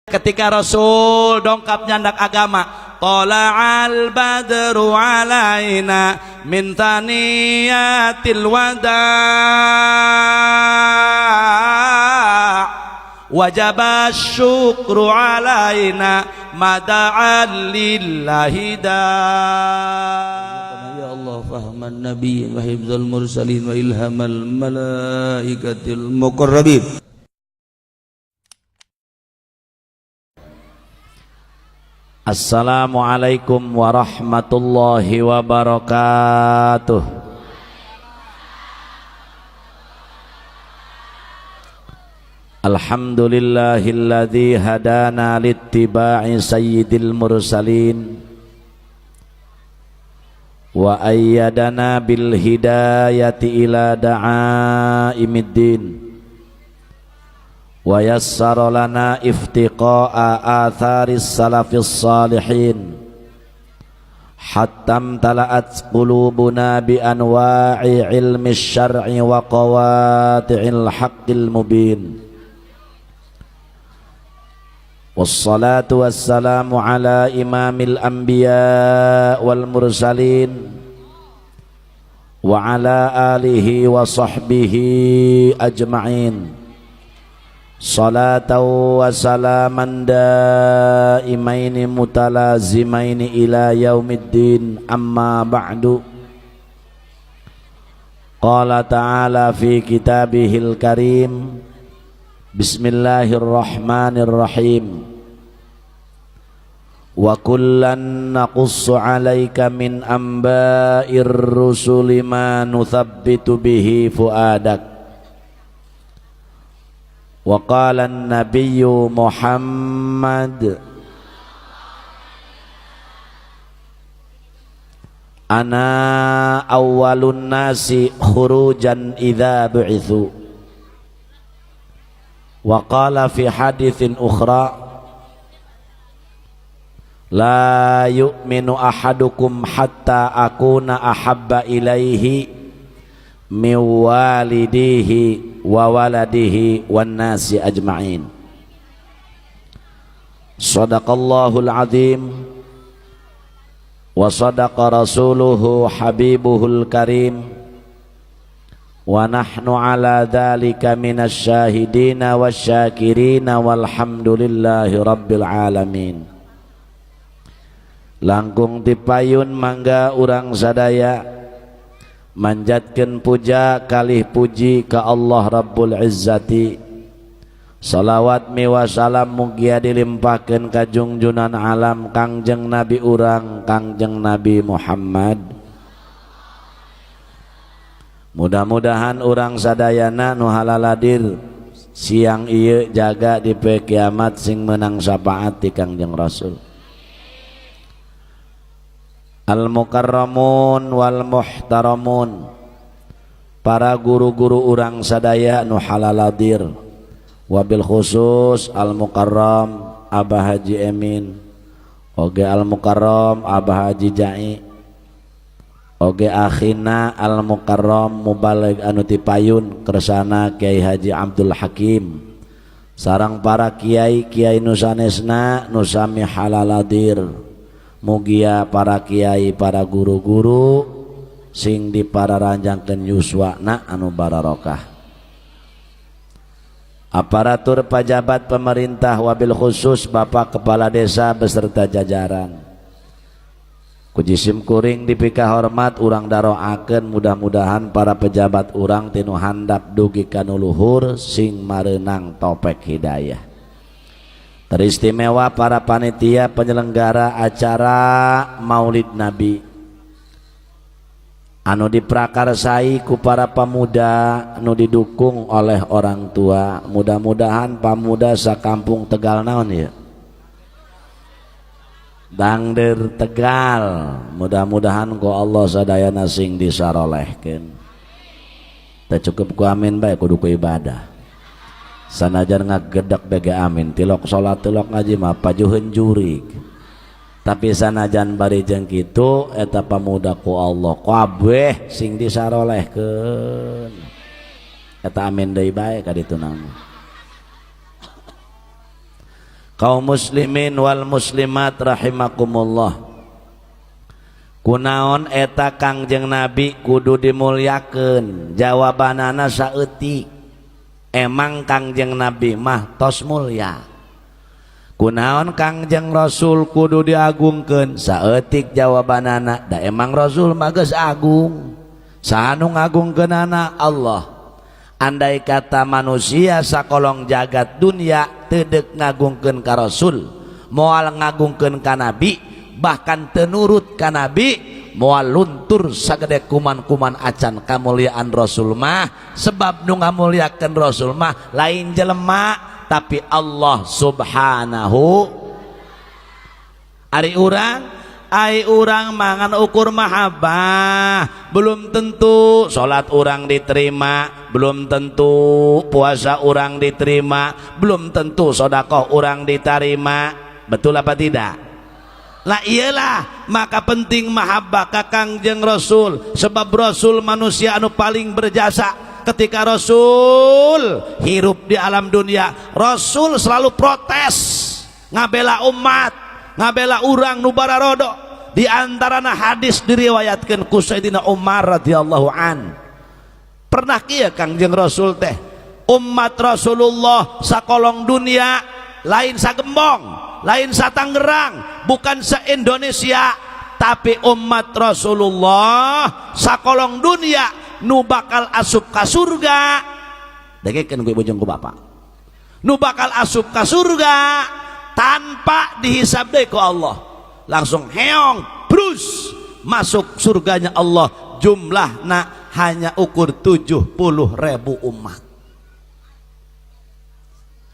Ketika Rasul dongkap nyandak agama, tala'al badru alaina min thaniyatil wada' wajaba syukru alaina mada'an lillahi da. Ya Allah fahman nabi wa hifdzal mursalin wa ilhamal malaikatil muqarrabin. Assalamualaikum warahmatullahi wabarakatuh. Alhamdulillahilladzi hadana littiba'i sayyidil mursalin wa ayyadana bil hidayati ila da'aimiddin wa yassara lana iftiqa'a atharis salafis salihin hatta imtala'at qulubuna bi anwa'i ilmi syar'i wa qawati'il haqqil mubin. Wassalatu wassalamu ala imamil anbiya wal mursalin wa ala alihi wa sahbihi ajma'in. Salatan wa salaman daimaini mutalazimaini ila yaumiddin, amma ba'du. Qala ta'ala fi kitabihil karim, bismillahirrahmanirrahim. Wa kullan naqussu 'alaika min amba'ir rusuli ma nuthabbitu bihi fuadak. Wa qala an-nabiyyu Muhammad ana awwalun nasi khurujan idza bu'itsu. Wa qala fi haditsin ukhra la yu'minu ahadukum hatta akuna ahabba ilaihi min walidihi wa waladihi wan nasi ajma'in. Sadaqallahul azim wa sadaqa rasuluhu habibuhul karim wa nahnu ala dhalika minasy syahidina wasyakirina walhamdulillahi rabbil alamin. Langkung tipayun mangga urang sadaya manjatkeun puja kalih puji ka Allah Rabbul Izzati. Salawat miwa salam mugia dilimpahkeun ka jungjunan alam Kangjeng Nabi urang Kangjeng Nabi Muhammad. Mudah-mudahan urang sadayana nu halaladir siang ieu jaga di poe kiamat sing menang syafaat ti Kangjeng Rasul. Al mukarramun wal muhtaramun, para guru-guru urang sadaya nu halaladir, wabil khusus al mukarram Abah Haji Emin, oge al mukarram Abah Haji Jai, oge akhina al mukarram mubalig anu tipayun kersana Kiai Haji Abdul Hakim, sarang para kiai-kiai nu sanesna nu sami halaladir. Mugia para kiai, para guru-guru sing dipararanjangkeun yuswana anu bararokah. Aparatur pajabat pemerintah wabil khusus Bapak Kepala Desa beserta jajaran. Ku jisim kuring dipika hormat urang daroakeun mudah-mudahan para pejabat urang tinu handap dugi ka nu luhur sing mareunang topek hidayah. Teristimewa para panitia penyelenggara acara Maulid Nabi anu diprakarsai ku para pemuda anu didukung oleh orang tua. Mudah-mudahan pemuda sakampung Tegal naon ya, Dangder Tegal, mudah-mudahan ku Allah sadayana sing disarolehkeun. Teu cukup ku amin bae, kudu ku ibadah. Sanajan ngagedak bege amin, tilok salat tilok ngaji mah pajuheun jurig. Tapi sanajan bari jeung kitu eta pamuda ku Allah kabeh sing disarolehkeun. Eta amin deui bae ka ditu nama. Kaum muslimin wal muslimat rahimakumullah, kunaon eta Kangjeng Nabi kudu dimulyakeun? Jawabanana saeutik, emang Kangjeng Nabi mah tos mulya. Kunaon Kangjeng Rasul kudu diagungkeun? Saeutik jawabanana, da emang Rasul mah geus agung. Saha nu ngagungkeunana? Allah. Andai kata manusia sakolong jagat dunia teu deuk ngagungkeun ka Rasul, moal ngagungkeun ka Nabi, bahkan teu nurut ka Nabi, moal luntur sagede kuman-kuman acan kamuliaan Rasul mah, sebab nu ngamuliakeun Rasul mah lain jelema, tapi Allah Subhanahu. Ari urang, ai urang mangan ukur mahabbah, belum tentu salat urang diterima, belum tentu puasa urang diterima, belum tentu sodakoh urang diterima. Betul apa tidak? Lah iyalah, maka penting mahabbah ka Kangjeng Rasul, sebab Rasul manusia anu paling berjasa. Ketika Rasul hirup di alam dunia, Rasul selalu protes, ngabela umat, ngabela urang nu bararodo. Di antarana hadis diriwayatkan ku Sayyidina Umar radhiyallahu an. Pernah kieu Kangjeng Rasul teh, umat Rasulullah sakolong dunia, lain sagembong, lain satanggerang, bukan se-Indonesia, tapi umat Rasulullah sakolong dunia nu bakal asup ka surga, dengekeun ku ibu jeung ku bapak, nu bakal asup ka surga tanpa dihisab deui ku Allah, langsung heong brus masuk surganya Allah, jumlahna hanya ukur 70 ribu umat.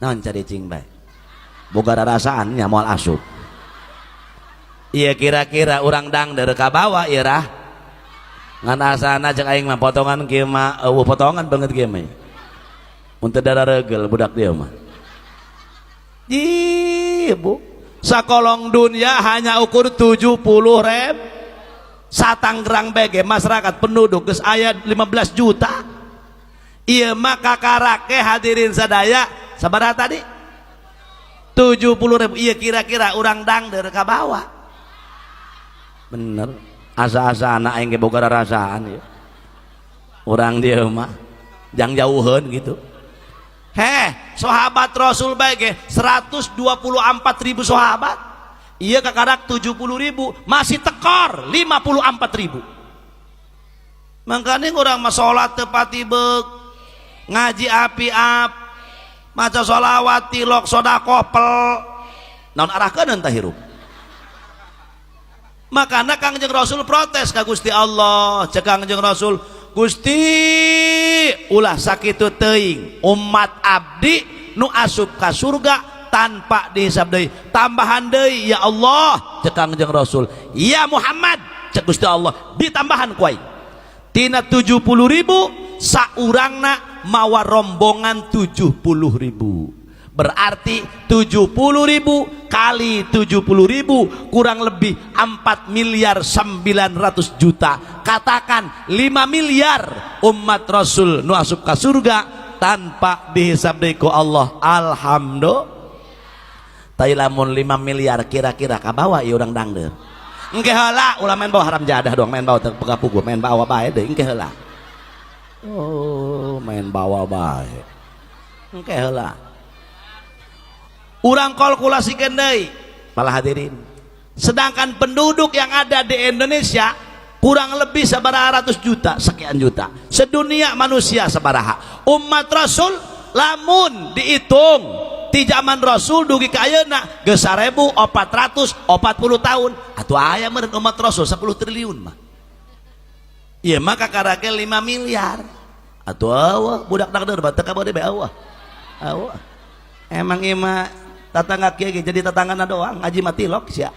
Naon cari cing bae boga rarasaan nya moal asup? Iya, kira-kira urang dangder ka bawah irah ngan asana cek aing mah potongan kieu mah eueuh, potongan banget kieu mah mun teu darah regel budak dia mah. Ibu, sakolong dunia hanya ukur 70 reb Satanggerang BG masyarakat penduduk geus aya 15 juta. Iya, maka karake hadirin sadaya sabaraha tadi? 70 ribu. Iya, kira-kira urang dangder ka bawah. Bener, asa-asa anak aing ge boga rarasaan ya urang dia mah jang jauheun gitu. Heh, sahabat Rasul bae 124 ribu sahabat. Iya, kakarak 70 ribu, masih tekor 54 ribu. Makanya urang mah sholat teu pati beuk, ngaji api-ap, maca sholawat tilok, sodakoh pel. Naon arahkeun entah hirup. Makanya Kangjeng Rasul protes ka Gusti Allah. Cek Kangjeng Rasul, "Gusti, ulah sakitu teuing, umat abdi nu asup ka surga tanpa dihisab deui, tambahan deui ya Allah." Cek Kangjeng Rasul, "Ya Muhammad," cek Gusti Allah, "ditambahan ku aing tina 70 ribu, saurangna mawa rombongan 70 ribu." Berarti 70 ribu kali 70 ribu kurang lebih 4 miliar 900 juta, katakan 5 miliar umat Rasul nu asup ka surga tanpa dihisab deui ku Allah. Alhamdulillah. Tai lamun 5 miliar kira-kira kabawa ieu urang dangdeur? Engke heula, ulah main bawa, haram jadah dong main bawa teu pugu, main bawa bae deui. Engke heula. Oh, main bawa bae. Engke heula. Urang kalkulasikeun deui, para hadirin. Sedangkan penduduk yang ada di Indonesia kurang lebih sabaraha ratus juta, sekian juta. Sedunia manusia sabaraha? Umat Rasul lamun dihitung di zaman Rasul dugi ka ayeuna geus 1440 tahun, atuh aya meureun umat Rasul 10 triliun mah. Iya, maka karake 5 miliar. Atuh eueuh budak dangdeur mah teu kabeureun bae eueuh. Eueuh. Emang ieu mah tetangga kieu ge jadi tetanggana doang, ngaji mah tilok sia.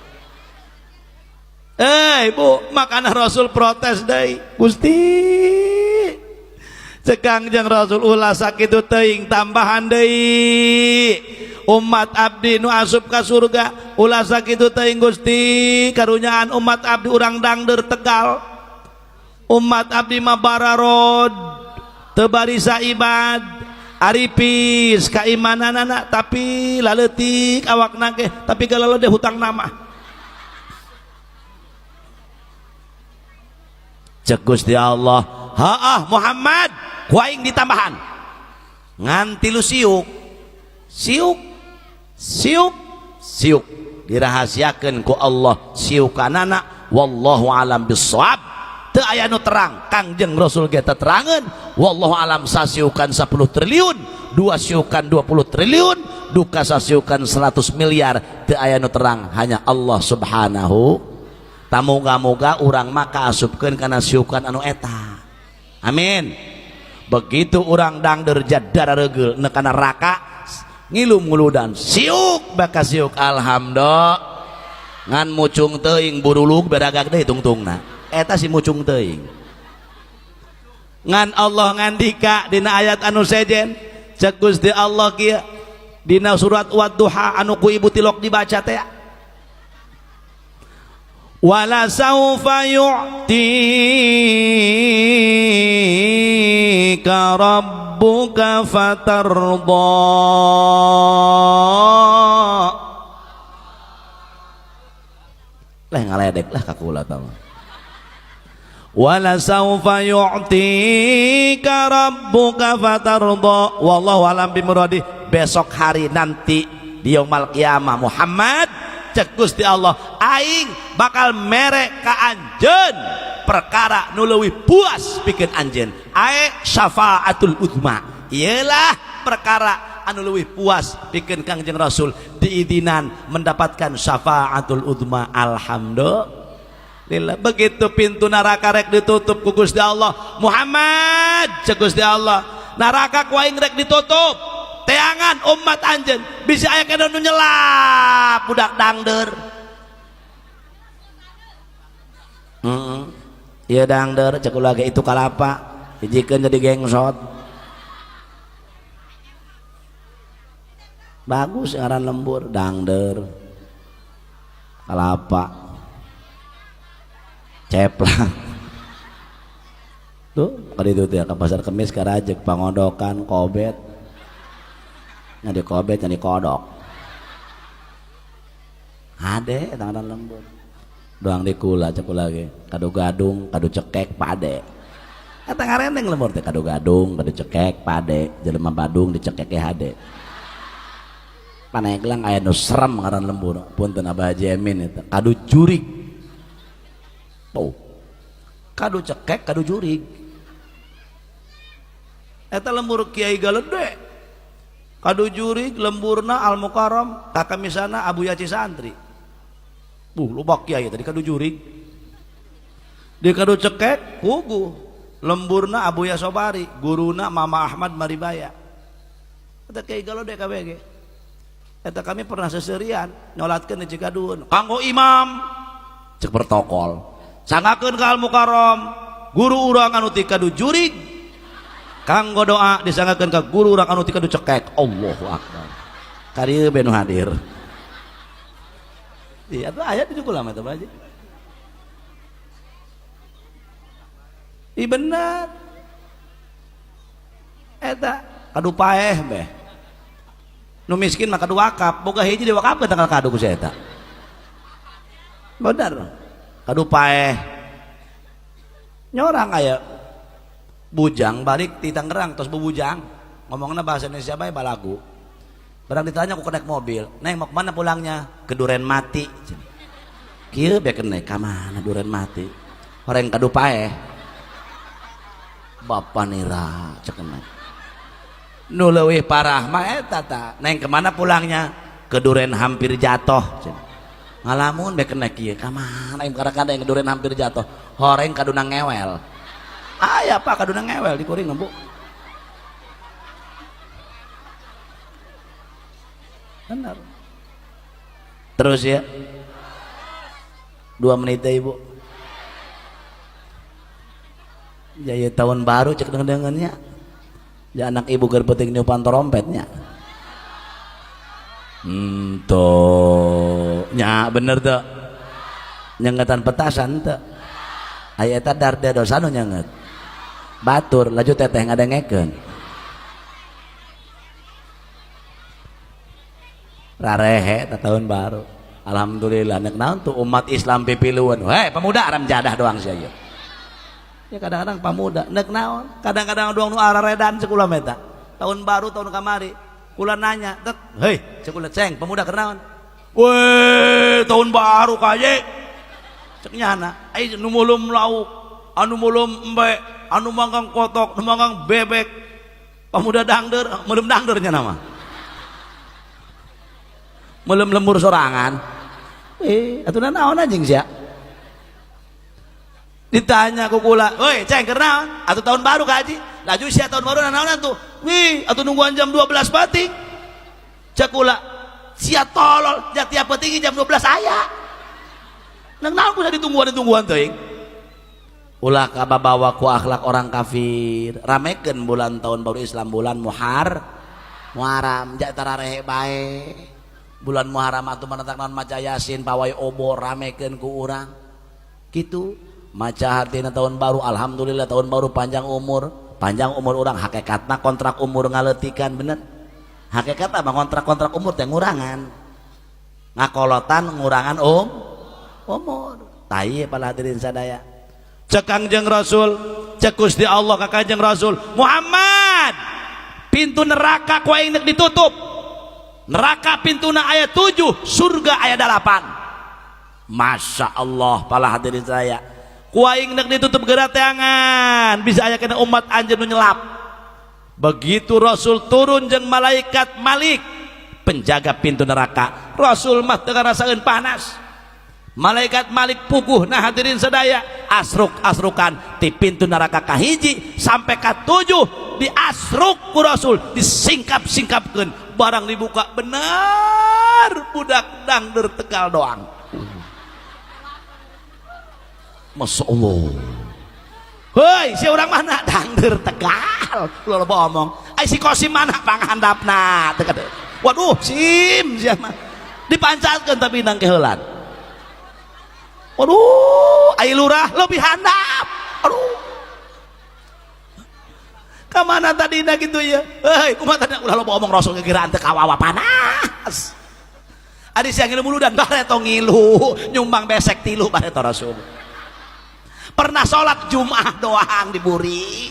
Eh, Ibu, makana Rasul protes deui. "Gusti," cek Kangjeng Rasul, "ulah sakitu teuing, tambahan deui umat abdi nu asup ka surga. Ulah sakitu teuing, Gusti, karunyaan umat abdi urang dangdeur Tegal. Umat abdi mah bararod, teu barisa ibad. Aripis kaimananana tapi laleutik awakna ge tapi galalede hutang nama. Cek Gusti Allah, haah Muhammad, ku aing ditambahan ngan tilu siuk siuk siuk siuk, dirahasiakeun ku Allah siukanana, wallahu alam bissawab. Teu aya nu terang, Kangjeng Rasul ge terangeun, wallahu alam. Sasiukan 10 triliun, dua siukan 20 triliun, duka sasiukan 100 miliar, teu aya nu terang, hanya Allah Subhanahu. Tamoga-moga urang maka asupkeun kana siukan anu eta, amin. Begitu urang dangder jadara regeul neuk kana neraka ngilu nguludan siuk baka siuk, alhamdulillah. Ngan mucung teuing buruluk beragak deui tungtungna eta si mucung teuing. Ngan Allah ngandika dina ayat anu sejen, cek Gusti Allah kieu dina surat Wadduha anu ku ibu tilok dibaca teh, wala saufa yu'tika rabbuka fatardha. Lah ngaledek lah kakula tau. Wala saufa yu'tika rabbuka fatardha, wallahu alam bimuradi. Besok hari nanti di yaumul qiyamah, Muhammad, cek Gusti Allah, aing bakal mere ka anjeun perkara nu leuwih puas pikeun anjeun, ae syafaatul uzma. Iyalah perkara anu leuwih puas pikeun Kangjeng Rasul, diizinan mendapatkan syafaatul uzma. Alhamdulillah. Begitu pintu neraka rek ditutup ku Gusti Allah, Muhammad, cek Gusti Allah, neraka ku aing rek ditutup, teangan umat anjeun, bisa aya kana nu nyelap budak dangder. Ieu dangder, cek ulah ge itu kalapa hijikeun jadi gengsot. Bagus ngaran lembur dangder kalapa ceplak tuh kali itu tuh ya ke pasar kemis karajek pangodokan kobet nyari kobet nyari kodok ade tangan lembur doang di kula cek lagi kadu gadung kadu cekek pade kata ngareneng lembur teh kadu gadung kadu cekek pade jelema Badung dicekek hade. Paneglang aya nu serem ngaran lembur, punten Abah Haji Emin, eta kadu jurig. Oh, kadu cekek kadu jurig eta lembur Kiai Galede kadu jurig, lemburna Al Mukarram kakamisana Abu Yaci santri. Loba kiai tadi kadu jurig. Di kadu cekek kugu lemburna Abu Yasobari, guruna Mama Ahmad Maribaya. Eta Kiai Galede KBG. Eta kami pernah seserian nyolatkeun di Cikadun kanggo imam cek protokol sangakeun ka Al Mukarram guru urang anu ti kadu jurig, kanggo doa disangakeun ka guru urang anu ti kadu cekek. Allahu akbar, karieu benu hadir. Iya atuh aya di kula mah eta bae. Ih bener eta kadu paeh beh. Nu miskin mah kadu wakaf, boga hiji diwakafkeun tanggal kadu ku si eta. Bener. Kadu paeh. Nyorang aya bujang balik ti Tangerang tos bubujang. Ngomongna bahasa Indonesia bae balagu. Barang ditanya ku kenek mobil, "Neng mau kemana pulangnya?" Ke Duren Mati. Kieu be kenek ka mana Duren Mati? Horeng kadu paeh. Bapa nira cek kenek. Nu leuwih parah mah eta ta. Neng kemana pulangnya? Ke Duren hampir jatuh. Ngalamun be kenek kieu ka mana aing kadang-kadang ke Duren hampir jatuh. Horeng kaduna ngewel. Aya apa kaduna ngewel di kuring Bu. Benar. Terus ya. 2 menit deh, Ibu. Jaya tahun baru cek dengannya. Ya anak ibu keur penting niupan trompetnya. Tuh. Nya bener teu. Nyengetan petasan teu. Aya eta darda dosa nu nyenget. Batur laju teteh ngadengekeun. Rarehe tahun baru. Alhamdulillah nek naon tuh umat Islam pipiluan. Hei pemuda aram jadah doang sih aja. Ya kadang-kadang pemuda nek naon, kadang-kadang doang nu araredan sekolah meta. Tahun baru tahun kamari kula nanya, tek, hei sekolah ceng pemuda keur naon? Weh, tahun baru kaye. Cek nyana, ai nu mulum lauk, anu mulum embe, anu manggang kotok, nu manggang bebek. Pemuda dangder, mulum dangdernya nama. Mulum lembur sorangan. Eh, atuh naon anjing sia? Ditanya ku kula, "Woi, ceng keur naon? Atuh tahun baru kaji." Laju sia tahun baru naon tuh? Wih, atuh nungguan jam 12 peuting. Cek kula, sia tolol, ja tiap peuting jam 12 aya. Nang naon ku ditungguan-ditungguan teuing. Ulah kababawa ku akhlak orang kafir. Ramekeun bulan tahun baru Islam bulan Muharram ja tararehe bae. Bulan Muharram atuh menetap naon maca Yasin pawai obor ramekeun ku urang. Kitu maca hartina tahun baru, alhamdulillah tahun baru panjang umur. Panjang umur urang hakikatna kontrak umur ngaleutikan bener. Hakikat apa kontrak-kontrak umur teh ngurangan. Ngakolotan ngurangan umur. Tai para hadirin sadaya. Cek Kangjeng Rasul, cek Gusti Allah ka Kangjeng Rasul, Muhammad, pintu neraka ku aing ditutup. Neraka pintuna aya 7, surga aya 8. Masya Allah para hadirin sadaya. Ku aing nek ditutup geura teangan, bisa aya kena umat anjeun nu nyelap. Begitu Rasul turun jeung malaikat Malik, penjaga pintu neraka. Rasul mah teu ngarasakeun panas. Malaikat Malik puguh nah hadirin sadaya asruk-asrukan di pintu neraka kahiji sampai ka 7 diasruk ku Rasul, disingkap-singkapkeun, barang dibuka benar budak dangder Tegal doang. Masya Allah. Hei, si orang mana? Dangder Tegal. Lu loba omong. Ai si Kosim mana panghandapna? Waduh, sim sia mah. Dipancatkeun tapi nang keheulan. Waduh, ai lurah lebih handap. Aduh. Kamana tadina gitu ya? Hei, kumaha tadi ulah loba omong Rasul ngegiraan teu kawawa panas. Adi siang ngilu muludan bareto ngilu, nyumbang besek tilu bareto Rasul. Pernah sholat Jumat doang diburi.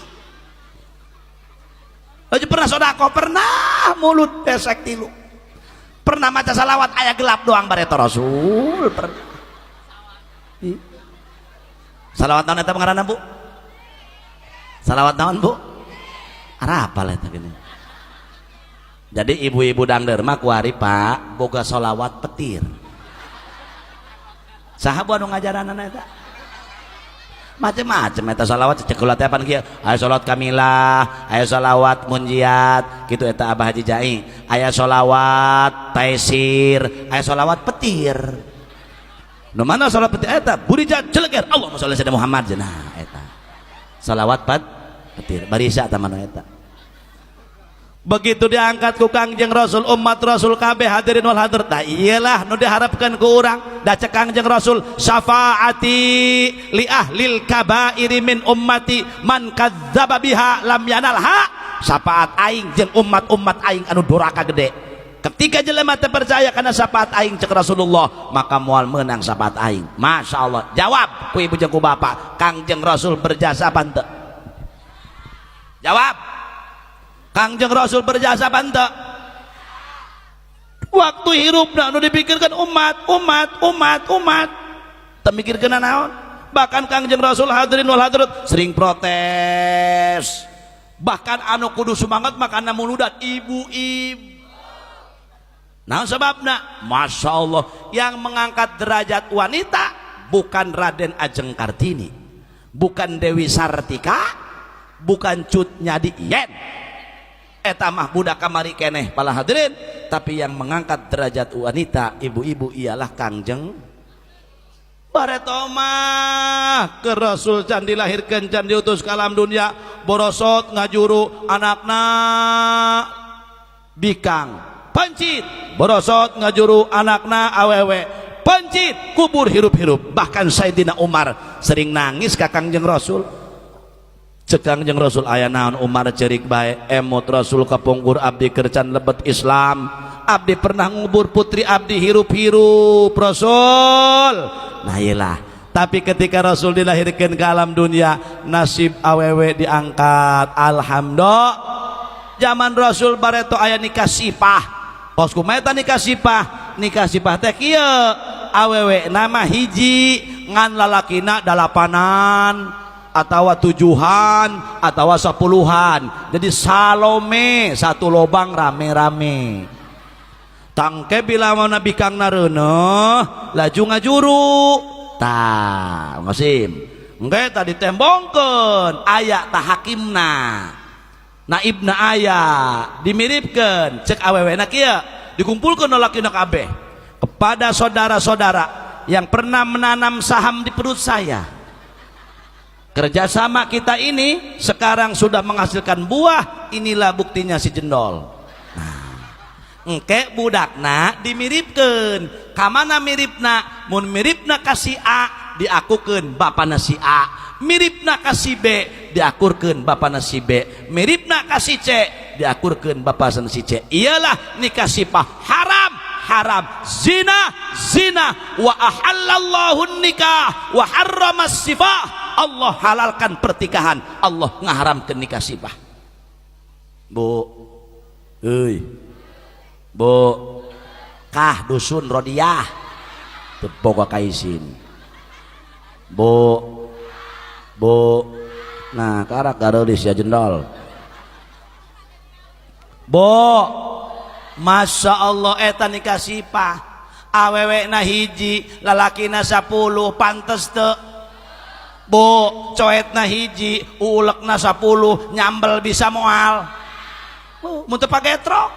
Aja pernah sodako, pernah mulut besek tilu. Pernah maca salawat ayah gelap doang bareto Rasul. Pernah. Salawat naon eta ngaranna, Bu? Salawat naon, Bu? Arapal eta gini. Jadi ibu-ibu dangder mah kuari Pak boga solawat petir. Saha bu anu ngajaranana eta? Macem-macem eta salawat cek kula teh apan kieu. Aya salawat kamilah, aya salawat munjiat, kitu eta Abah Haji Jai. Aya salawat taisir, aya salawat petir. Nu mana salawat petir eta? Burijat jeleger. Allahumma sholli ala Muhammad cenah eta. Salawat petir. Barisa eta mana eta. Begitu diangkat ku Kangjeng Rasul umat Rasul kabeh hadirin wal hadir. Tah iyalah nu diharapkan ku urang. Da cek Kangjeng Rasul syafaati li ahlil kabairi min ummati man kadzdzaba biha lam yanalha. Syafaat aing jeung umat-umat aing anu doraka gede. Ketika jelema teu percaya kana syafaat aing cek Rasulullah, maka moal meunang syafaat aing. Masya Allah. Jawab ku ibu jeung ku bapak, Kangjeng Rasul berjasa apa henteu? Jawab. Kangjeng Rasul berjasa apa henteu? Waktu hirupna nu dipikirkan umat, umat, umat, umat. Teu mikirkeun naon? Bahkan Kangjeng Rasul hadirin wal hadirat sering protes. Bahkan anu kudu semangat makana muludan ibu-ibu. Nah sebabna, Masya Allah, yang mengangkat derajat wanita bukan Raden Ajeng Kartini, bukan Dewi Sartika, bukan Cut Nyak Dien. Eta mah budak kamari keneh pala hadirin, tapi yang mengangkat derajat wanita ibu-ibu ialah Kangjeng Bareto mah ke Rasul can dilahirkan can diutus ke alam dunia borosot ngajuru anakna bikang pencit borosot ngajuru anakna awewe pencit kubur hirup-hirup. Bahkan Sayyidina Umar sering nangis ka Kangjeng Rasul. Cek Kangjeng Rasul aya naon Umar cerik bae, emot Rasul kapungkur abdi kercan lebet Islam, abdi pernah ngubur putri abdi hirup-hirup Rasul. Nah iyalah, tapi ketika Rasul dilahirkan ke alam dunia, nasib awewe diangkat. Alhamdulillah. Zaman Rasul bareto aya nikah sifah. Kos kumaha eta nikah sifah? Nikah sifah teh kieu, awewe nama hiji ngan lalakina dalapanan atawa tujuhan atawa sepuluhan. Jadi salome satu lobang rame-rame. Tangke bila mau nabi kang nareuneuh laju ngajuru. Tah, ngasim. Engke tadi tembongkeun aya tah hakimna. Naibna aya dimiripkeun cek awewena kieu, dikumpulkeun lalakina kabeh kepada saudara-saudara yang pernah menanam saham di perut saya. Kerjasama kita ini sekarang sudah menghasilkan buah, inilah buktinya si jendol. Nah, engke budakna dimiripkeun. Kamana miripna? Mun miripna ka si A, diakukeun bapana si A. Miripna ka si B, diakurkeun bapana si B. Miripna ka si C, diakurkeun bapana si C. Iyalah nikah sifah haram, haram, zina, zina. Wa ahallallahu nikah wa harrama sifah. Allah halalkan pertikahan, Allah ngaharamkan nikah sifah. Bu, euy, bu, kah dusun rodiah teu boga kaisin. Bu, bu, nah karak gareulis ya jendol. Bu, Masya Allah eta nikah sifah, awewena hiji lalakina 10, pantes teu? Bu, coetna hiji ulekna 10, nyambel bisa moal. Bu, mun teu pagetrok.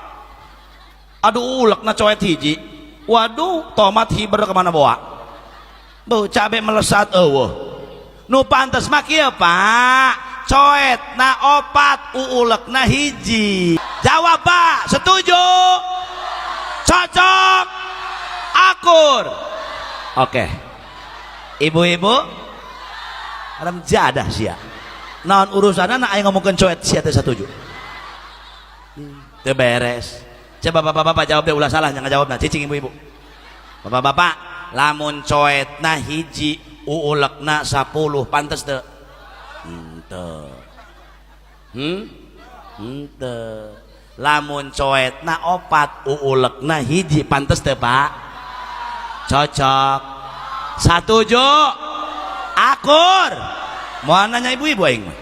Aduh, ulekna coet hiji, waduh tomat hiber kemana bawa. Bu, cabe melesat eueuh. Nu pantes mah kieu Pak, coetna opat uulekna hiji. Jawab Pak, setuju? Cocok? Akur? Oke. Ibu-ibu haram jadah sia. Naon urusanna aya ngomongkeun coet sia teh setuju. Teu beres. Coba bapak-bapak jawab deh, ulah salah jangan jawabna, cicing ibu-ibu. Bapak-bapak, lamun coetna hiji uulekna 10 pantes teu? Henteu. Henteu. Lamun coetna opat uulekna hiji pantes teu Pak? Cocok. Satuju? Akur. Mau nanya ibu-ibu aing mah.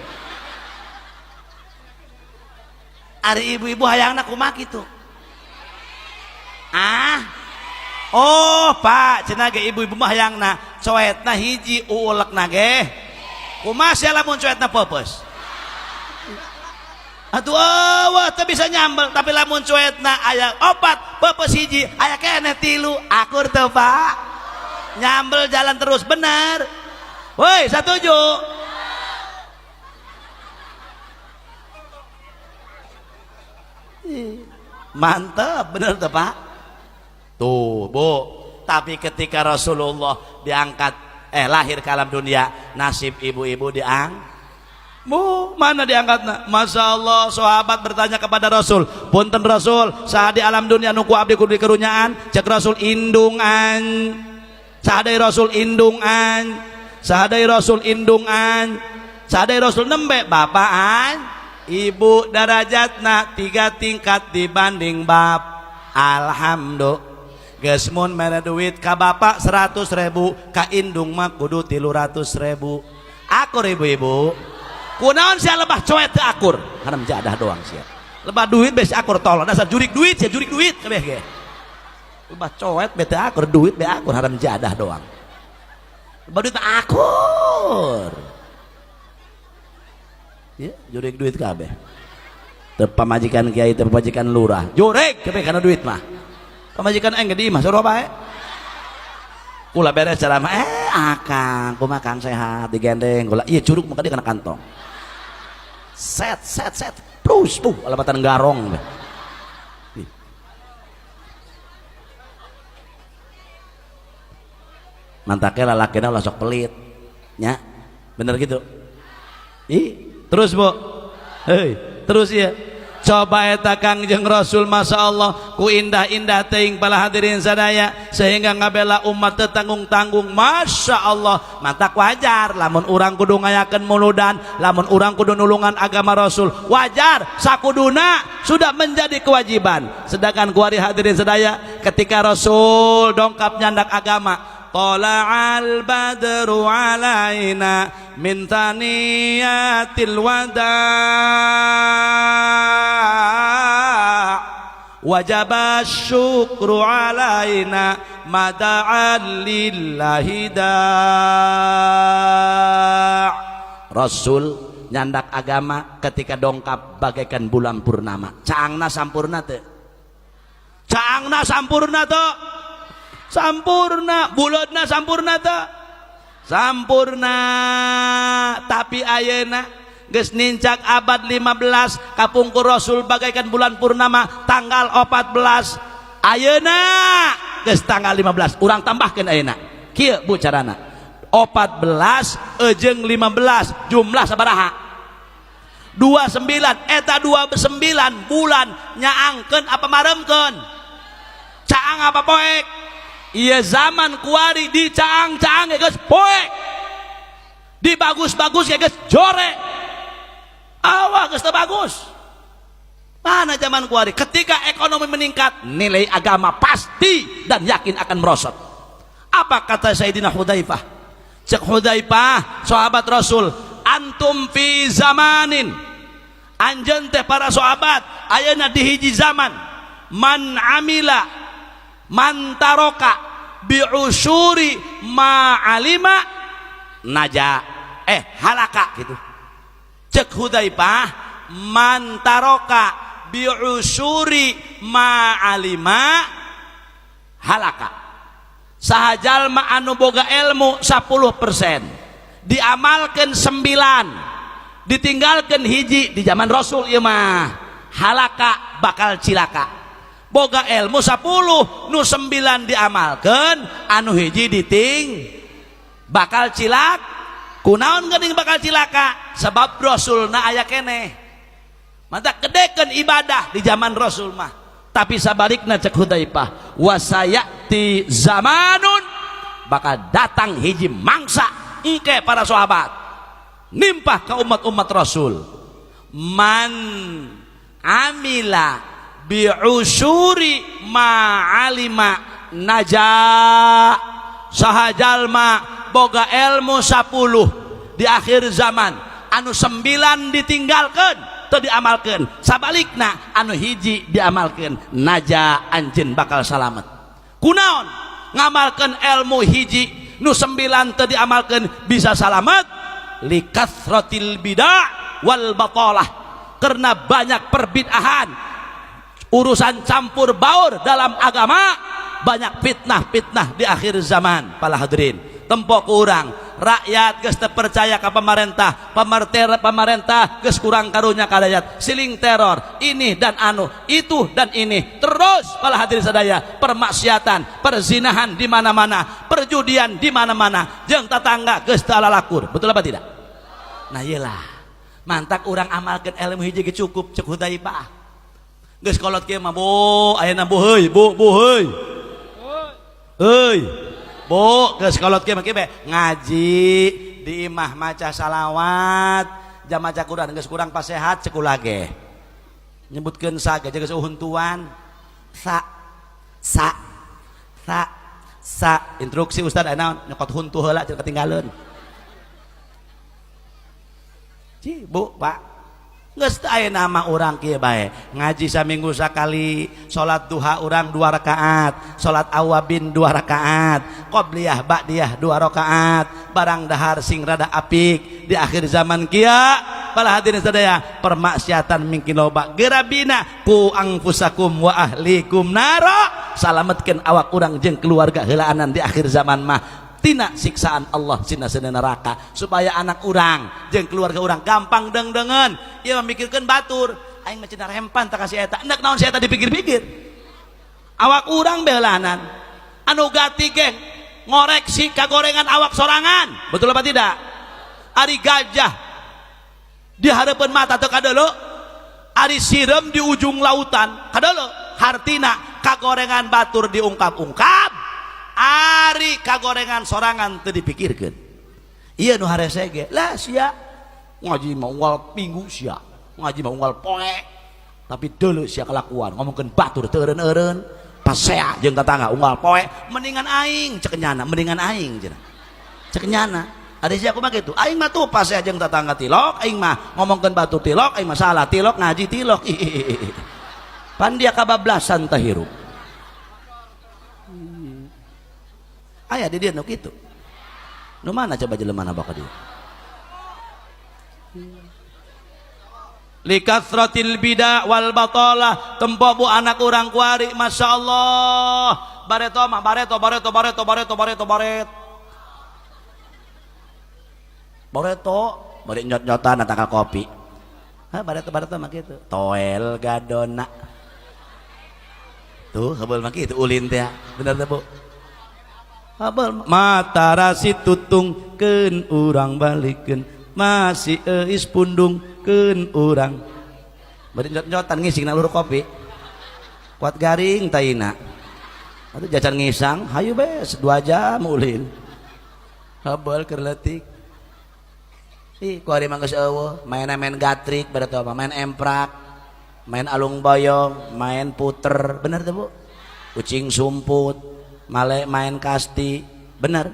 Ari ibu-ibu hayangna kumaha kitu? Ah. Oh, Pak, cenah ge ibu-ibu mah hayangna coetna hiji uulekna ge. Kumaha sia lamun coetna peupeus? Atuh eueuh teu bisa nyambel, tapi lamun coetna aya opat, peupeus hiji, aya keneh 3, akur teu Pak? Nyambel jalan terus, bener. Woi, setuju? Mantap, bener tuh Pak? Tuh, Bu. Tapi ketika Rasulullah diangkat, lahir ke alam dunia, nasib ibu-ibu diang. Bu, mana diangkatna? Masya Allah, sahabat bertanya kepada Rasul, punten Rasul, saat di alam dunia nuku abdi kudu dikerunyaan, cek Rasul indungan. Sahadai Rasul indungan. Sahadai Rasul indungan. Sahadai Rasul nembe bapaan, ibu darajatna 3 tingkat dibanding bap. Alhamdulillah. Geus mun mere duit ka bapak 100.000, ka indung mah kudu 300.000. Akur ibu-ibu. Kunaon sia lebah coet teu akur? Haram jadah doang sia. Lebah duit bes akur tolong dasar jurik duit sia, jurik duit kabeh ge. Lebah coet be teu akur, duit be akur, haram jadah doang. Lebah duit akur. Ya, jurik duit kabeh. Teu pamajikan kiai, teu pamajikan lurah. Jurik kabeh kana duit mah. Pamajikan aing ge di imah suruh bae. Kula beres ceramah, akang, kumaha kang sehat, digendeng kula. Iya curug mah kana kantong. Set set set. Plus puh alamatan garong. Mantake lalakina ulah sok pelit. Nya. Bener gitu. Ih, Terus, Bu. Hei, terus ya. Coba eta Kangjeng Rasul, Masya Allah, ku indah-indah teuing, para hadirin sadaya, sehingga ngabela umat teu tanggung-tanggung, Masya Allah. Matak wajar lamun urang kudu ngayakeun muludan, lamun urang kudu nulungan agama Rasul, wajar, sakuduna sudah menjadi kewajiban. Sedangkan kuari, hadirin sadaya, ketika Rasul dongkap nyandak agama, Tala'al badru alaina min thaniyatil wada' wajaba syukru alaina mada'an lillahi da'. Rasul nyandak agama ketika dongkap bagaikan bulan purnama. Caangna sampurna teu? Caangna sampurna teu? Sampurna. Buleudna sampurna teu? Sampurna. Tapi ayeuna geus nincak abad 15, kapungkur Rasul bagaikan bulan purnama tanggal 14, ayeuna geus tanggal 15. Urang tambahkeun ayeuna kieu, Bu, carana 14 jeung 15 jumlah sabaraha? 29. Eta 29 bulan nyaangkeun apa maremkeun? Caang apa poek? Iya, zaman kuari dicaang-caang geus poek, dibagus-bagus ya geus jore, awak geus bagus. Mana zaman kuari ketika ekonomi meningkat, nilai agama pasti dan yakin akan merosot. Apa kata Sayyidina Hudzaifah? Cek Hudzaifah, sahabat Rasul, antum fi zamanin, anjeun teh para sahabat ayeuna di hiji zaman, man amila, man taroka bi'usyuri ma alima naja, eh, halaka gitu. Cek Hudzaifah, man taroka bi'usyuri ma alima halaka. Saha jalma anu boga ilmu 10%, diamalkan 9, ditinggalkan hiji, di zaman Rasul ieu mah halaka, bakal cilaka. Boga ilmu 10, nu 9 diamalkan, anu hiji diting, bakal cilak. Kunaon geuning bakal cilaka? Sebab Rasulna aya keneh. Mata gedekeun ibadah di zaman Rasul mah. Tapi sabalikna, cek Hudzaifah, wasayati zamanun, bakal datang hiji mangsa engke, para sahabat, nimpah ke umat-umat Rasul, man amila bi'usyuri ma alima naja. Saha jalma boga ilmu 10 di akhir zaman, anu 9 ditinggalkan atau diamalkan, sabalikna anu hiji diamalkan, naja, anjeun bakal salamet. Kunaon ngamalkan ilmu hiji, nu 9 teu diamalkan bisa salamet? Likathratil bidah wal batalah, karena banyak perbid'ahan, urusan campur baur dalam agama, banyak fitnah-fitnah di akhir zaman. Para hadirin, tempo kurang rakyat geus teu percaya ka pemerintah, pemerintah pemerintah geus kurang karunya ka rakyat, siling teror ini dan anu itu dan ini terus. Para hadirin sadaya, permaksiatan, perzinahan di mana-mana, perjudian di mana-mana, jeung tetangga geus teu lalakur. Betul apa tidak? Nah, iyalah, mantak urang amalkeun ilmu hiji ge cukup. Cek Hudzaifah, geus kolot kieu mah, Bu, ayeuna, Bu, heuy, Bu, Bu, heuy, heuy, Bu, geus kolot kieu mah kieu ngaji di imah, maca salawat, jam maca Quran geus kurang pasehat. Cek ulah ge nyebutkeun sa ge geus uhuntuan, sa sa sa sa. Instruksi ustad aya nyokot huntu heula, cenah ketinggalan. Ci, Bu, Pak, geus teu aya nama urang kieu bae, ngaji saminggu sakali, salat duha urang dua rakaat, salat awabin dua rakaat, qobliyah ba'diyah dua rakaat, barang dahar sing rada apik. Di akhir zaman kieu, para hadirin sadaya, permaksiatan mingkin loba. Geura bina, qu anfusakum wa ahlikum nara, salametkeun awak urang jeung keluarga heulaanan di akhir zaman mah tina siksaan Allah, sina neraka, supaya anak urang jeung keluarga urang gampang deng-dengen. Ieu memikirkeun batur, aing mah cenah rempan tak kasih eta, endek naon si eta dipikir-pikir. Awak urang beulanan, anu gati geng ngoreksi kagorengan awak sorangan. Betul apa tidak? Ari gajah Di hadapan mata teu kadelo ari sireum di ujung lautan kadelo hartina kagorengan batur diungkap-ungkap ari kagorengan sorangan teu dipikirkeun. Ieu nu harese ge lah sia ngaji mah unggal minggu sia ngaji mah unggal poe tapi deuleu sia kelakuan ngomongkeun batur teu eureun-eureun pasea jeung tetangga unggal poe mendingan aing cek nyana mendingan aing cenah cek nyana ari sia kumaha kitu aing mah tuh pasea jeung tetangga tilok aing mah ngomongkeun batur tilok aing mah salah tilok ngaji tilok pan dia kabablasan teh hirup aya di dieu nu kitu nu mana coba jelema na baka dieu likathratil bida wal batalah tempo bu anak urang kuari Masya Allah bareto mah bareto bareto bareto bareto bareto baret bareto bari nyot-nyotan ataka kopi ha bareto bareto mah kitu toel gadona tuh hebeul mah kitu ulin teh bener teh Bu hebeul mata rasi tutung keun urang balikeun masih eis pundung keun urang bari nyot-nyotan ngising na luhur kopi kuat garing taina atuh jajan ngisang hayu bes 2 jam ulin hebeul keur leutik ih ku ari mah geus eueuh main-main gatrik berarti apa main emprak main alung boyong main puter bener teh Bu kucing sumput male main kasti bener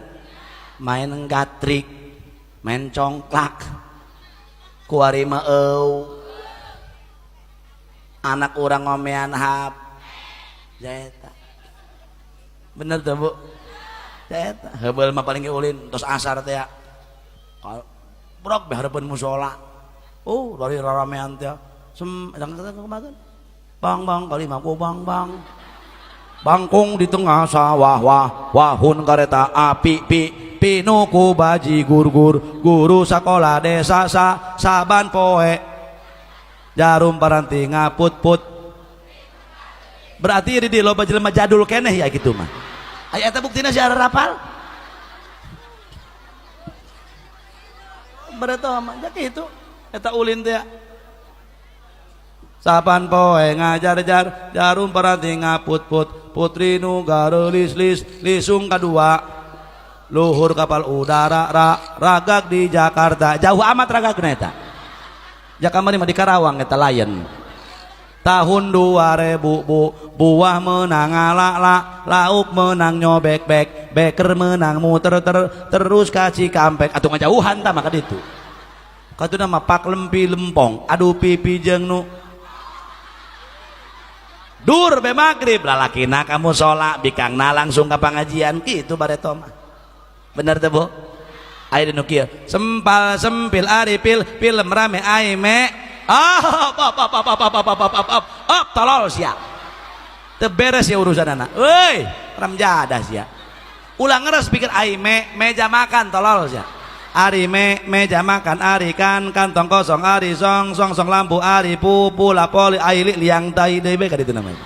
main gatrik main congklak kuari mah eueuh anak urang ngomean hap eta bener teh Bu eta heubeul mah paling ge ulin tos asar teh ya brok be hareupeun musala oh dari raramean teh sem kumaha bang bang kali mah ku bang bang bangkung di tengah sawah wah wahun kareta api pi pinuku baji gur-gur guru sakola desa sa saban poe jarum paranti ngaput-put berarti di loba jelema jadul keneh ya gitu mah aya eta buktina si rapal berarti mah ja kitu eta ulin teh saban poe ngajar jar jarum paranti ngaput-put putri nu gareulis lis lisung kadua luhur kapal udara ra ragag di Jakarta jauh amat ragagna eta Jakamari mah di Karawang eta lain tahun 2000 bu buah menang ala la lauk menang nyobek bek beker menang muter ter terus ka Cikampek atuh ngajauhan tah maka ditu katuna mah pak lempi lempong aduh pipi jeung nu dur be magrib lalakina ka musala bikangna langsung ka pangajian kitu bareto mah bener teh Bu aya nu kieu sempal sempil ari pil film rame ai me ah op op op op op op op op op op tolol sia teu beres ya urusanana euy ramjadah sia ulah ngeres pikir ai me meja makan tolol sia ari me meja makan ari kan kantong kosong ari song song song lampu ari pu pu lapoli ai li liang tai deui be ka ditu namanya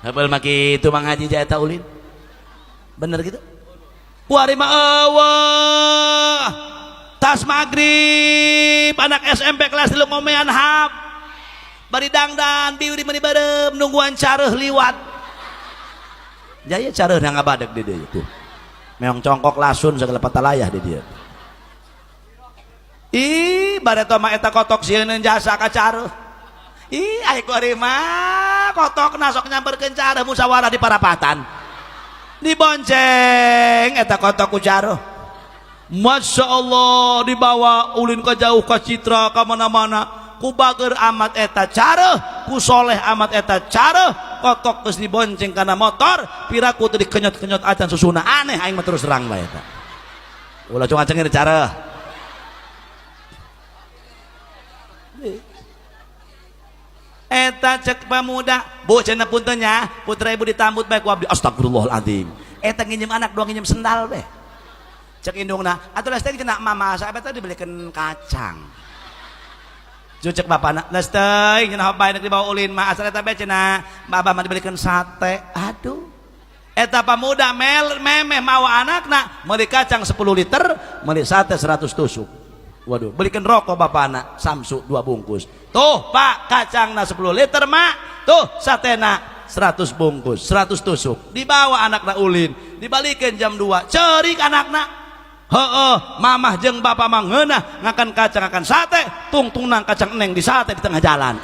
heubeul mah kitu Mang Haji ja eta ulin bener gitu kuari mah eueuh tas magrib anak SMP kelas 3 ngomean hap bari dangdan biuri meuni beureum nungguan careuh liwat jaya careuh na ngabadeg di dieu tuh meong congkok lasun segala patalayah di dieu ih bareto mah eta kotok sieun jasa ka careuh ih ai kuari mah kotokna sok nyamperkeun careuh musyawarah di parapatan dibonceng eta kotok ku careuh Masya Allah dibawa ulin ke jauh ke Citra ke mana-mana ku bager amat eta careuh ku soleh amat eta careuh kotok geus dibonceng kana motor piraku teu dikenyot-kenyot acan susuna aneh aing mah terus terang bae eta ulah cuma cengir careuh eta cek pemuda bu cenah punten nya putra ibu ditambut bae ku abdi astagfirullahaladzim eta nginjem anak doang nginjem sendal beh cek indungna atuh lesteng cenah mama saeb eta dibelikeun kacang cek bapana lesteng cenah bae nek dibawa ulin mah asal eta bae cenah babah mah dibelikeun sate aduh eta pamuda mel memeh mawa anakna meuli kacang 10 liter meuli sate 100 tusuk Waduh, belikan rokok bapak anak Samsu 2 bungkus. Tuh pak, kacangna 10 liter mak. Tuh satena 100 bungkus, 100 tusuk. Dibawa anakna ulin, dibalikin jam 2. Cerik anakna. Heeh, mamah jeung bapak mah ngeunah ngakan kacang ngakan sate, tungtung nang kacang neng di sate di tengah jalan.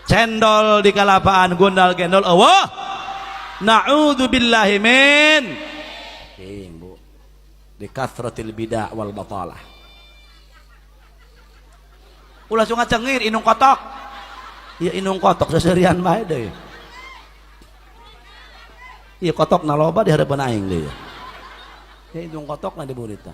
Cendol di kalapaan gondal gendol eueuh. Na'udzubillahi min. Bu. Di kathratil bidah wal batalah. Ulah sunga cengir inung kotok. Iya inung kotok seserian bae deui. Iya kotok na loba di hadapan aing deui. Ya inung kotok na di burita.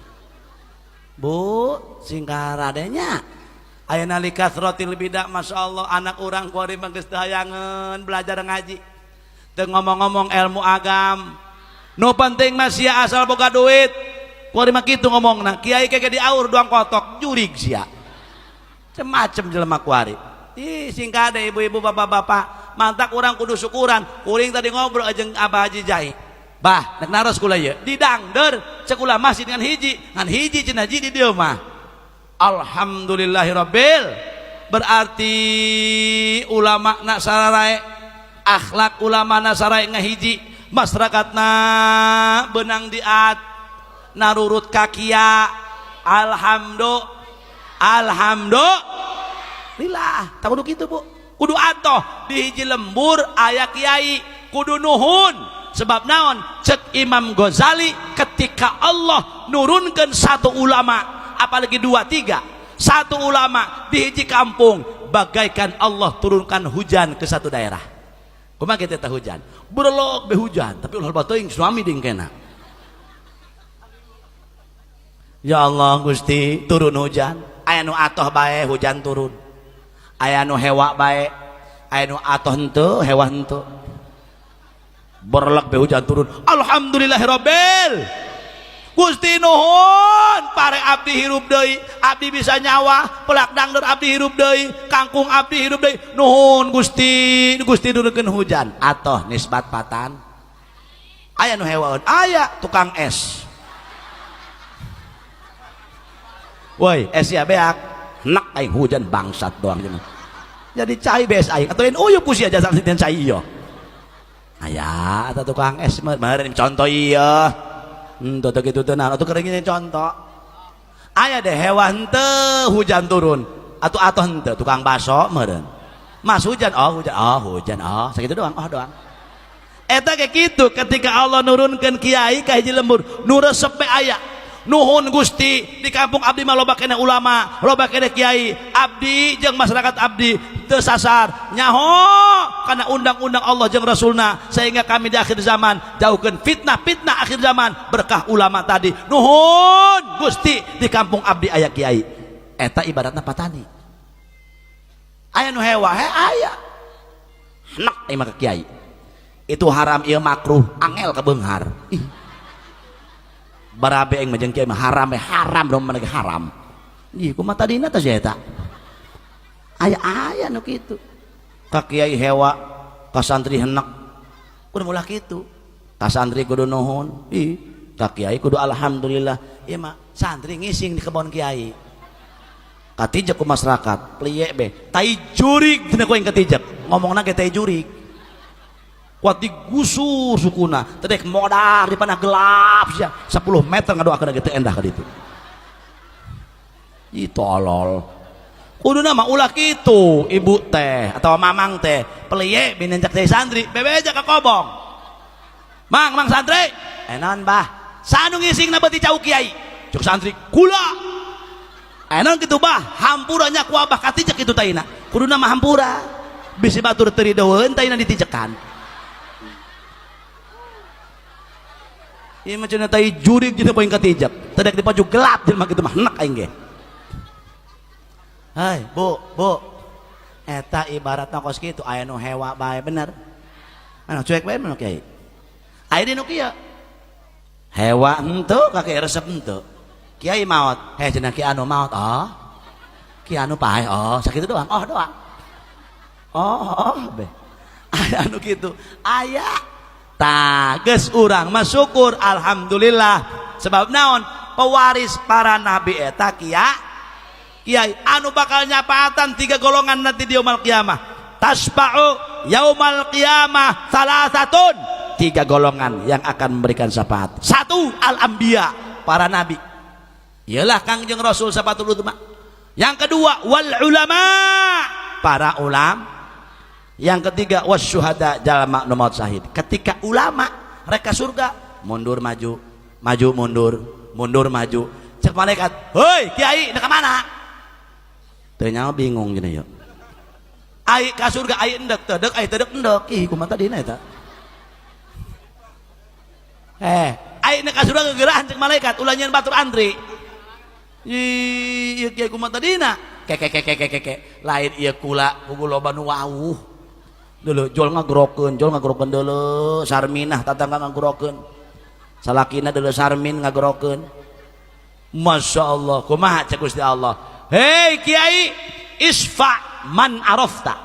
Bu, singkaradenya. Ayeuna li kathratil bidah masyaallah anak urang kuari mah geus teu hayangeun belajar ngaji. Teu ngomong-ngomong ilmu agam. Nu penting mah sia asal boga duit. Kuari mah kitu ngomongna, kiai keke diaur duang kotok, jurig sia. Macem jelema kuari. Ih, singkade ibu-ibu bapak-bapak, mantak urang kudu syukuran. Kuring tadi ngobrol jeung Abah Haji Jai. Bah, nek naros kula ieu, didangder cek ulah masjid ngan hiji, ngan hiji cenah ji di dieu mah. Alhamdulillahirabbil. Berarti ulama na sararae, akhlak ulama na sarae ngahiji, masyarakatna benang diat, narurut kakia. Alhamdulillah. Alhamdulillah. Tak kudu kitu, Bu. Kudu atoh di hiji lembur aya kiai, kudu nuhun. Sebab naon? Cek Imam Ghazali ketika Allah nurunkan satu ulama, apalagi 2 3, satu ulama di hiji kampung, bagaikan Allah turunkan hujan ke satu daerah. Kumaha kita teh hujan? Berlok be hujan, tapi ulah teuing suami dingkena. Ya Allah Gusti, turun hujan. Aya nu atoh bae hujan turun. Aya nu hewa bae, aya nu atoh henteu, hewa henteu. Berlek be hujan turun. Alhamdulillahirabbil. Gusti nuhun, pare abdi hirup deui, abdi bisa nyawa, pelak dangdeur abdi hirup deui, kangkung abdi hirup deui. Nuhun Gusti, Gusti nurunkeun hujan. Atoh nisbat patan. Aya nu hewaeun, aya tukang es. Woi, es ya beak, nak aing hujan bangsat doang jeung. Jadi cai bees aing atuh lain uyup ku sia jasa cai ieu. Aya eta tukang es meureun contoh ieu. Henteu teu kitu teu naon atuh keur contoh. Aya deh hewan henteu hujan turun. Atuh atoh henteu tukang baso meureun. Mas hujan, oh hujan, oh hujan, oh sakitu doang, oh doang. Eta ge kitu ketika Allah nurunkeun kiai ka hiji lembur, nu resep be aya. Nuhun Gusti, di kampung abdi mah loba keneh ulama, loba keneh kiai. Abdi jeung masyarakat abdi teu sasar, nyaho kana undang-undang Allah jeung Rasulna sehingga kami di akhir zaman jauhkeun fitnah-fitnah akhir zaman berkah ulama tadi. Nuhun Gusti, di kampung abdi aya kiai. Eta ibaratna patani. Aya nu hewa, he aya. Henek ieu mah ka kiai. Itu haram ieu makruh, angel ka beunghar. Ih. Barabe aing mah jeung kiai mah haram haram dong mana haram. Ih, kumaha tadina teh sia eta? Aya-aya nu kitu. Ka kiai hewa, ka santri henek. Kudu ulah kitu. Ka santri kudu nuhun. Ih, ka kiai kudu alhamdulillah. Ieu mah santri ngising di kebon kiai. Katijek ku masyarakat, pliye be. Tai jurig cenah ku aing katijek. Ngomongna ge tai jurig. Kuat digusur sukuna, tedek modar di panah gelap sia. 10 meter ngadoakeun ge teu endah ka ditu. Ih tolol. Kuduna mah ulah kitu ibu teh atau mamang teh, peliye binencak teh santri, bebeja ka kobong. Mang, mang santri, enon bah. Sanu ngisingna beuti cau kiai. Cuk santri, kula. Enon kitu bah, hampuranya ku abah katijek kitu taina. Kuduna mah hampura. Bisi batur teu ridoeun taina ditijekan. Ieu mah cenah tai jurig jeung poing katijek. Teu dek dipaju gelap jelema kitu mah henek aing ge. Hai, Bu, Bu. Eta ibaratna kos kitu aya nu hewa bae bener. Anu cuek bae mah kiai. Aya di nu kieu. Hewa henteu ka kiai resep henteu. Kiai maot, heh cenah ki anu maot, oh. Ki anu paeh, oh, sakitu doang, oh doang. Oh, oh be. Aya anu kitu. Aya. Tah geus urang mah syukur alhamdulillah. Sebab naon? Pewaris para nabi eta kiai anu bakal nyapaatan tiga golongan nanti di yaumul qiyamah. Tasba'u yaumal qiyamah salasatun, tiga golongan yang akan memberikan syafaat. Satu, al-anbiya, para nabi. Iyalah Kangjeng Rasul syafatul utama. Yang kedua, wal ulama, para ulama. Yang ketiga, wasyuhada, jalma nu maut syahid. Ketika ulama reka surga, mundur maju, maju mundur, mundur maju. Cek malaikat, "Hoi kiai, nek ka mana?" Teu nyaho bingung gini yuk. Ai ka surga ai endek teu deuk, ai teu deuk endek. Ih, kumaha tadina eta? Ai nek ka surga gegerahan cek malaikat, ulah nyeun batur antri. Ih, ieu kiai kumaha tadina? Ke ke ke ke ke ke. Lain ieu kula kugu loba nu wawuh. Dulu jol ngagerokeun deuleu, Sarminah tatangga ngagerokeun. Salakina deuleu Sarmin ngagerokeun. Masya Allah, kumaha cek Gusti Allah. Hei kiai, isfa man arafta.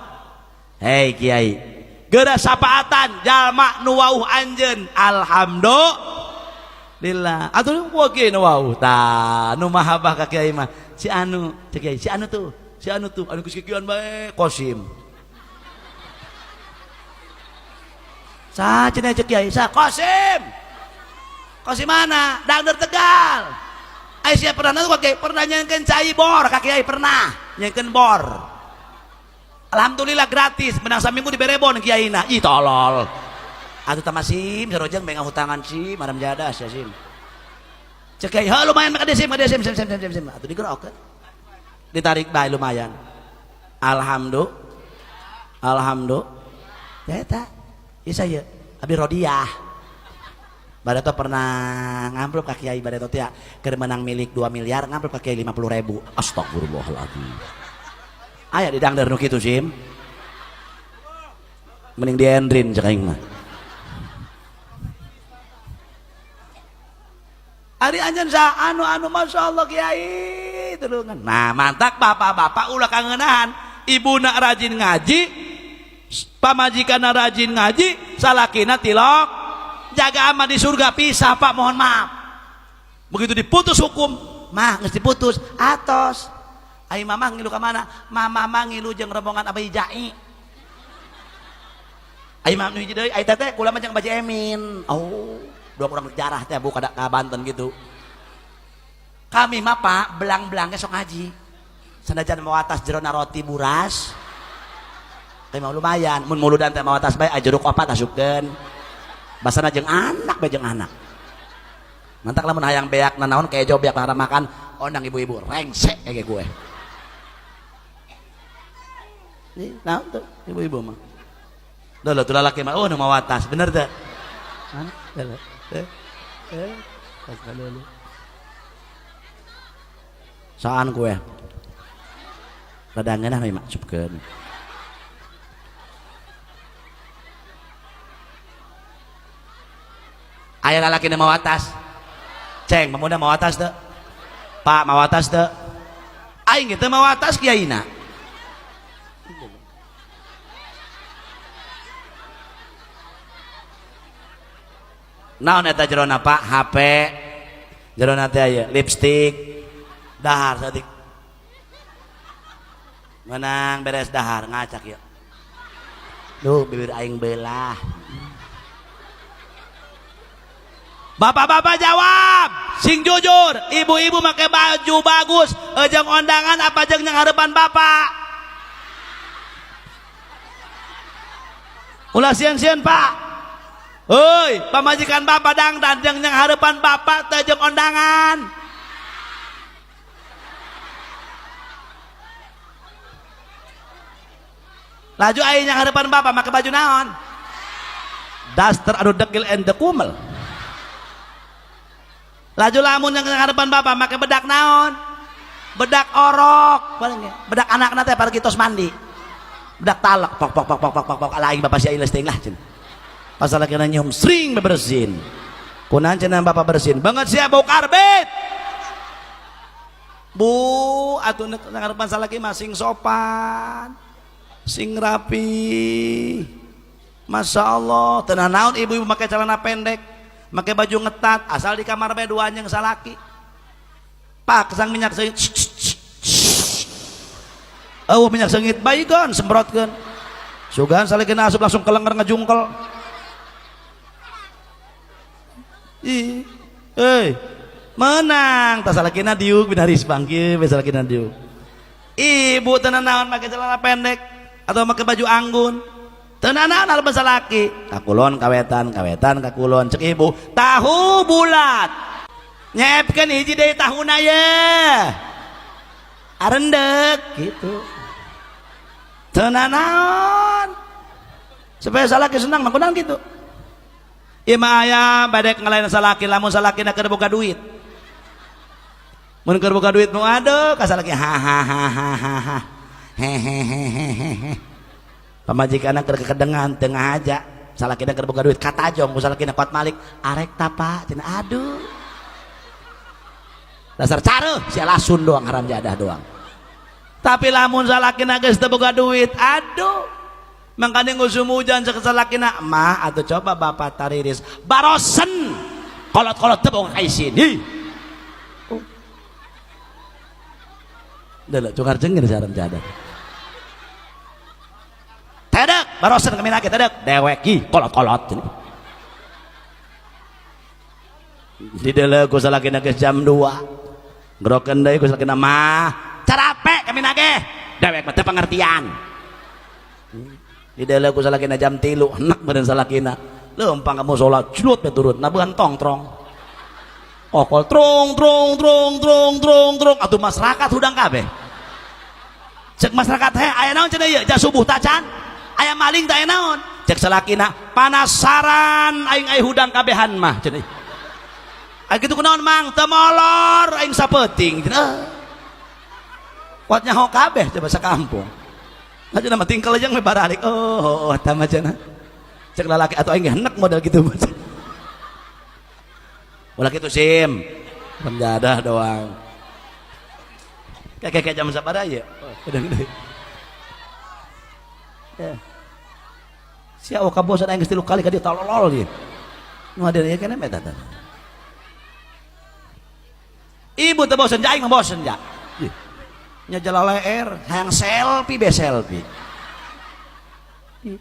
Hei kiai, geura sapaatan jalma nu wauh anjeun. Alhamdulillah. Atuh ku kiai nu wauh tah, nu mahabbah ka kiai mah. Si anu, cek kiai, si anu tuh, si anu tuh, anu geus kikieuan bae, Kosim. Sa cenah cek kiai, sa Kosim. Kosim mana? Dangder Tegal. Ai sia pernah nonton kiai, pernah nyengkeun cai bor ka kiai pernah, nyengkeun bor. Alhamdulillah gratis, menang saminggu dibere bon kiaina. Ih tolol. Atuh tah sim, sarojeng bae ngahutangan sim, maram jadas ya sim. Cek kiai, "Heuh lumayan maka sim, sim, sim, sim, sim, sim." Atuh digerokeun. Ditarik bae lumayan. Alhamdulillah. Alhamdulillah. Ya eta. Ieu saya abdi rodiah. Bareto pernah ngamplop ka kiai bareto teh keur menang milik 2 miliar ngamplop ka kiai 50.000. Astagfirullahaladzim. Aya di dangder nu kitu sim. Mending diendrin cek aing mah. Ari anjeun sa anu masyaallah kiai tulungan. Nah, mantak bapak-bapak ulah kangenahan. Ibuna rajin ngaji, pamajikanna rajin ngaji, salakina tilok, jaga aman di surga pisah Pak, mohon maaf. Begitu diputus hukum, mah geus diputus, atos. Ai mamah ngilu ka mana? Mama mah ngilu jeung rombongan Abai Jai. Ai mamah nu hiji deui, ai teteh kula mah jeung Baji Emin. Oh, dua kurang jarah teh bu ka Banten gitu. Kami mah Pak, belang-belangnya sok ngaji. Sanajan mau atas jerona roti buras. Teh mau lumayan, mun muludan teh mau atas bae jeruk opat asupkeun. Basana jeung anak bae jeung anak. Mantak lamun hayang beak nanaon kejo beak makan ondang ibu-ibu rengsek kayak gue. Nih, naon tuh ibu-ibu mah. Dulu tuh lalaki mah oh nu mau atas, bener teh? Mana? Dulu. Saan gue. Rada ngeunah we mak cupkeun. Aya lalaki nu mau atas. Ceng, pemuda mau atas teu? Pak, mau atas teu? Aing teu mau atas kiaina. Naon eta jerona Pak? HP. Jerona teh aya lipstik. Dahar saeutik. Menang beres dahar ngacak ya. Duh, bibir aing belah. Bapak-bapak jawab, sing jujur, ibu-ibu make baju bagus, ejeng ondangan apa jeung yang harapan bapak? Ulah sieun-sieun Pak. Hoi, pamajikan bapak dangdan jeung yang harapan bapak teh jeung ondangan. Laju aing yang harapan bapak make baju naon? Daster anu dekil ente kumel. Laju lamun yang harapan bapak make bedak naon? Bedak orok, paling ya. Bedak anakna teh paragi tos mandi. Bedak talek pok pok pok pok pok pok pok ala aing bapak sia ileus teuing lah cenah. Pasal lagi nyium sering bebersin. Kunaon cenah bapak bersin? Banget sia bau karbit. Bu, atuh harapan salaki mah sing sopan. Sing rapi. Masya Allah, tenang naon ibu-ibu make celana pendek, make baju ngetat, asal di kamar bae dua anjing salaki. Pak kesang minyak seungit. Eueuh minyak seungit baygon semprotkeun. Sugan salakina asup langsung kelenger ngejungkel. Ih, euy, menang tas salakina diuk binaris bangki we salakina diuk. Ibu teu naon make celana pendek atau make baju anggun. Teu naon aleman salaki. Ka kulon ka wetan, ka wetan ka kulon cek ibu, tahu bulat. Nyeepkeun hiji deui tahuna ye. Arendek gitu. Teu naon. Supaya salaki senang mah kunaon kitu. Ieu mah aya badek ngalain salaki lamun salakina keur boga duit. Mun keur boga duit nu aduh ka salaki ha ha ha ha ha ha. Hehehehehe. Pamajikanna keur kekedengan teu ngahaja. Salakina keur boga duit katajong ku salakina kuat malik arek tapa cenah aduh. Dasar careuh sia lasun doang haram jadah doang. Tapi lamun salakina geus teu boga duit aduh. Makanya ngusum hujan cek salakina mah atau coba bapak tariris barosen kolot-kolot teu boga kaisin. Hi. Oh. Delek cungar cengir saran jadah. Tedek barosen kami lagi tedek dewek hi kolot-kolot. Di delek ku salakina geus jam 2. Grokeun deui ku salakina mah carape kami nage dewek mah teu pengertian. Di dalam ku salakina jam 3 enak beureun salakina leumpang ka musala jlut we turut nabeun tong trong okol trong trong trong trong trong trong atuh masyarakat hudang kabeh cek masyarakat he aya naon cenah ieu ja subuh tacan aya maling teh aya naon cek salakina panasaran aing aya hudang kabehan mah cenah aya kitu kunaon mang teu molor aing sapeuting cenah kuat nyaho kabeh coba sakampung aja nama tinggal aja ngebaralik oh oh tama cenah cek lalaki atau aing hendak model gitu ulah kitu sim penjadah doang kayak jam sabaraha ya ya sia oh kabosan aing geus 3 kali ka dieu tololol ieu nu hadir ieu keneh eta teh ibu teh bosen ja aing mah bosen ja nya jalaleer hayang selfie be selfie.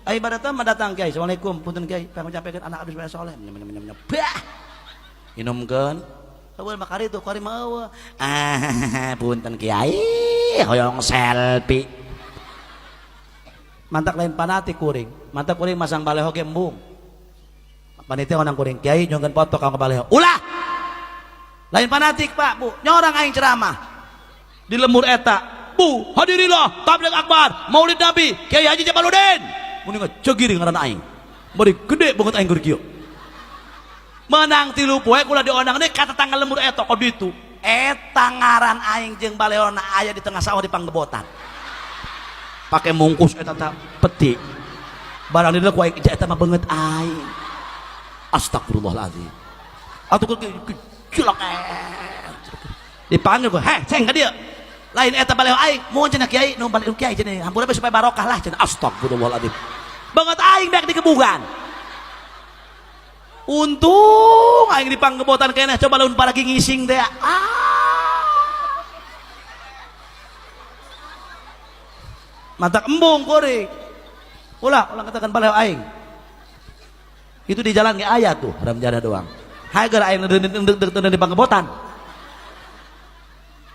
Ai badatang mah datang kiai assalamualaikum punten kiai pangucapkeun anak abdi supaya soleh bah minumkeun eueuh mah kari tuh kari mah eueuh ah punten kiai hoyong selfie mantak lain panatik kuring mantak kuring masang baleho ge embung panitia onang kuring kiai nyungkeun foto ka baleho ulah lain panatik pak bu nyorang aing ceramah di lemur eta bu hadirilah tabligh akbar maulid nabi Kiai Haji Jamaludin muni ngajegir ngaran aing bari gede banget aing keur kieu menang 3 poe kula diondang deui ka tetangga lemur eta ka ditu eta ngaran aing jeung baleona aya di tengah sawah di panggebotan pake mungkus eta ta peti barang dieu ku aing eta mah beungeut aing astagfirullahalazim atuh cilok dipanggil ku heh ceng ka dieu lain eta baleho aing mun cenah kiai nu baleho kiai cenah hampura supaya barokah lah cenah astagfirullahaladzim banget aing bek dikebugan untung aing di panggebotan keneh coba lamun paragi ngising teh ah mantak embung kuring ulah ulah katakan baleho aing itu di jalan ge aya tuh haram jadah doang hager aing deung di panggebotan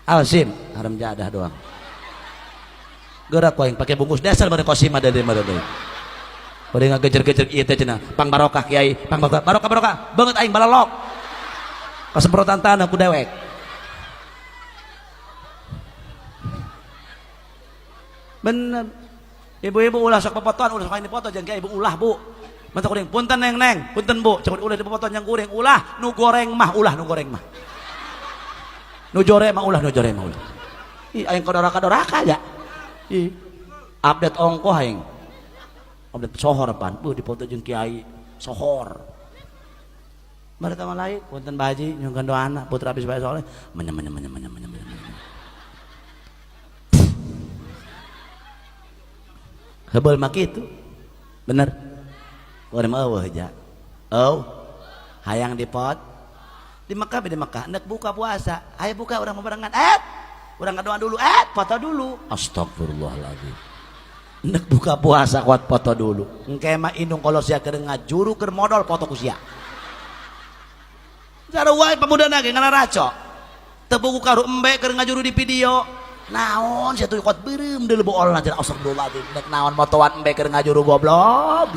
Alsim haram jadah doang gerak ku aing pake bungkus dasar bare kosim ada di mana deui bari ngagejer-gejer ieu teh cenah pang barokah kiai pang barokah barokah barokah beungeut aing balalok kasemprotan tanah ku dewek bener ibu-ibu ulah sok popotoan ulah sok aing dipoto jeung kiai ibu ulah bu mantak kuring punten neng neng punten bu cek ulah dipopotoan yang kuring ulah nu goreng mah ulah nu goreng mah nu jore mah ulah nu jore mah ulah ih aing kadoraka-doraka aja ih update ongkoh aing update sohor pan bu dipoto jeung kiai sohor mari tama lain punten Pak Haji nyungkeun doana putra abdi supaya soleh menyem menyem menyem menyem menyem hebeul mah kitu bener kuring mah eueuh ja eueuh hayang dipot Di Mekah, di Mekah hendak buka puasa, ayo buka urang barengan, eh urang ngadoa dulu, eh foto dulu. Astagfirullahaladzim, hendak buka puasa kuat foto dulu. Engke mah indung kalau sia keur ngajuru, keur modal, foto ku sia. Sarua pemuda nage ngararaco teu buku karu embe keur ngajuru di video. Naon sia tuh kuat beureum deuleu boolna cenah. Astagfirullahaladzim, nek naon motoan embe keur ngajuru, goblok.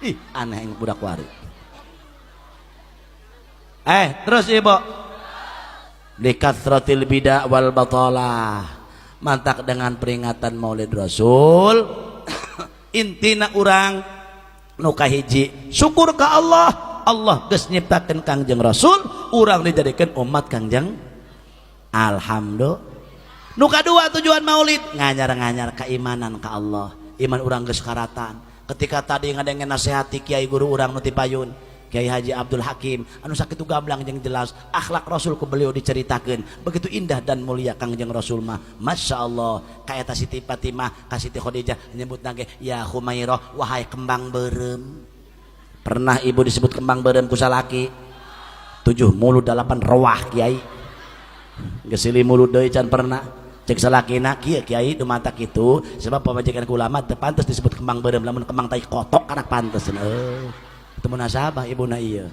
Ih, aneh yang budak wari. Eh, terus ibu, likathratil bidah wal batalah. Mantak dengan peringatan Maulid Rasul, intina urang nu kahiji syukur ke Allah. Allah geus nyiptakeun Kangjeng Rasul, urang dijadikan umat Kangjeng. Alhamdulillah. Nu kadua, tujuan Maulid nganyar-nganyar keimanan ke Allah. Iman urang geus karatan ketika tadi ngadengen nasihati kiai guru urang nu ti payun, Kiai Haji Abdul Hakim, anu sakitu gamblang jeung jelas akhlak Rasul ku beliau diceritakeun begitu indah dan mulia Kangjeng Rasul mah, Masya Allah. Ka eta Siti Fatimah, ka Siti Khadijah nyebut nage ya Humairah, wahai kembang beureum. Pernah ibu disebut kembang beureum ku salaki? Tujuh mulut delapan roah, kiai. Geus silih mulut deui can pernah. Cek salakina kieu, kiai, dumatak kitu sebab pamajikan ku ulama teu pantes disebut kembang beureum, lamun kembang tai kotok kana pantes. Eh, itu munasabah ibuna iya.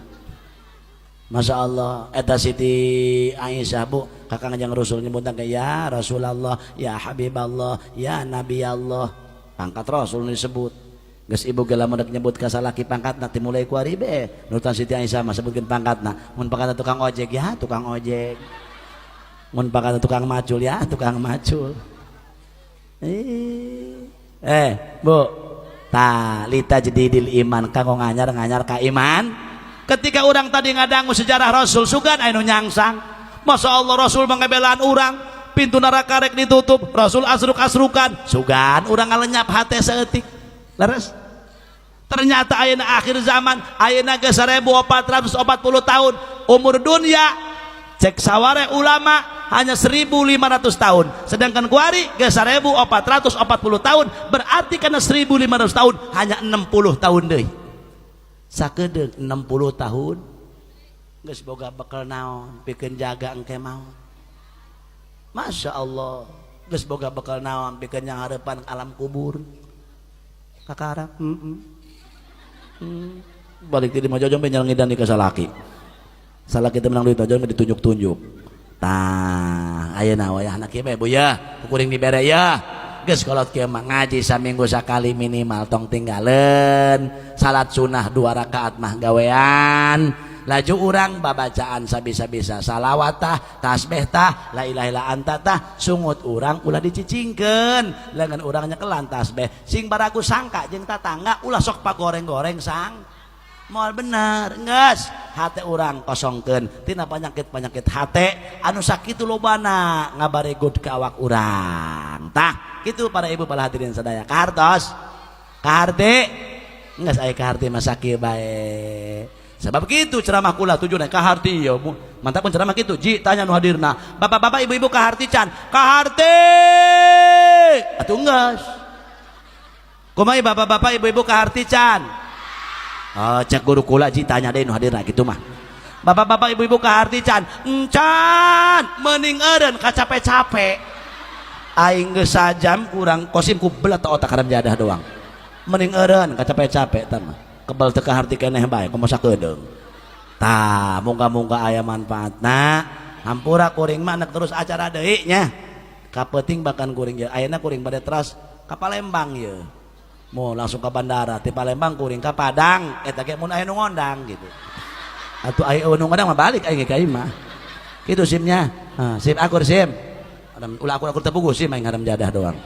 Masya Allah, eta Siti Aisyah, bu, kakang yang Rasul nyebut ya Rasulullah, ya Habiballah, ya Nabi Allah. Pangkat Rasul disebut. Geus ibu ge lamun rek nyebut ka salaki pangkatna ti mulai ku ari be nurutan Siti Aisyah mah sebutkeun pangkatna. Mun pangkatna tukang ojek, ya tukang ojek. Mun pangkatna tukang macul, ya tukang macul. Eh, bu, ta litajdidil iman, kanggo nganyar-nganyar ka iman. Ketika orang tadi ngadangu sejarah Rasul, sugan anu nyangsang, Masya Allah, Rasul mengebelaan orang, pintu neraka rek ditutup, Rasul asruk-asrukan, sugan urang ngalenyap hate saeutik. Leres, ternyata ayeuna akhir zaman, ayeuna geus 1440 tahun. Umur dunia cek saware ulama hanya 1500 tahun, sedangkan kuari geus 1440 tahun. Berarti karena 1500 tahun hanya 60 tahun deui. Sakedeung 60 tahun geus boga bekal naon pikeun jaga engke maut? Masya Allah, geus boga bekal naon pikeun yang harapan alam kubur kakara? Balik ti mah jojong ngidan di ka salaki. Salaki teh menang duit aja ditunjuk-tunjuk. Tah, ayeuna wayahna kieu bae, Bu, ya. Kuring dibere ya. Geus kolot kieu mah ngaji saminggu sakali minimal tong tinggalin. Salat sunah dua rakaat mah gawean. Laju urang babacaan sabisa-bisa, salawat tah, tasbih tah, la ilaha illa anta tah. Sungut urang ulah dicicingkeun, lengan urang nyekelan tasbih sing baraku sangka jeung tatangga, ulah sok pagoreng-goreng sang moal bener. Geus hate urang kosongkeun tina penyakit-penyakit hate anu sakitu lobana ngabaregut ka awak urang. Tah, kitu para ibu, para hadirin sadaya. Kahartos, kaharti geus aya kaharti mah sakieu bae. Sebab gitu ceramah kula tujuan kaharti ya mantap pun ceramah gitu. Ji tanya nu hadirna, bapak-bapak, ibu-ibu, kaharti can? Kaharti atuh geus. Kumaha bapak-bapak, ibu-ibu, kaharti can? Oh, cek guru kula, ji tanya deh nu hadirna gitu mah. Bapak-bapak, ibu-ibu, kaharti can? Encan, mending eureun kacape-cape. Aing geus sajam kurang kosim ku belat otak haram jadah doang. Mending eureun kacape-cape tah mah. Kebal teu kaharti keneh bae komo sakedeung. Tah, muga-muga aya manfaatna. Hampura kuring mah nek terus acara deui nya. Kapeting bahkan kuring ye ayeuna kuring bade teras ka Palembang ye. Mau langsung ke bandara ti Palembang kuring ka Padang, eta ge mun aya nu ngondang gitu. Atuh aya nu ngondang mah balik aing ka imah. Kitu simnya. Ha, sim akur sim. Ulah akur akur tepugu sim, aing haram jadah doang.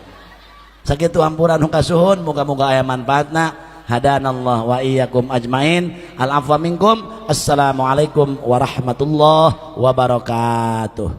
Sakitu hampura nu kasuhun, muga-muga aya manfaatna. Hadanallah wa iyyakum ajmain. Al afwa minkum. Assalamualaikum warahmatullahi wabarakatuh.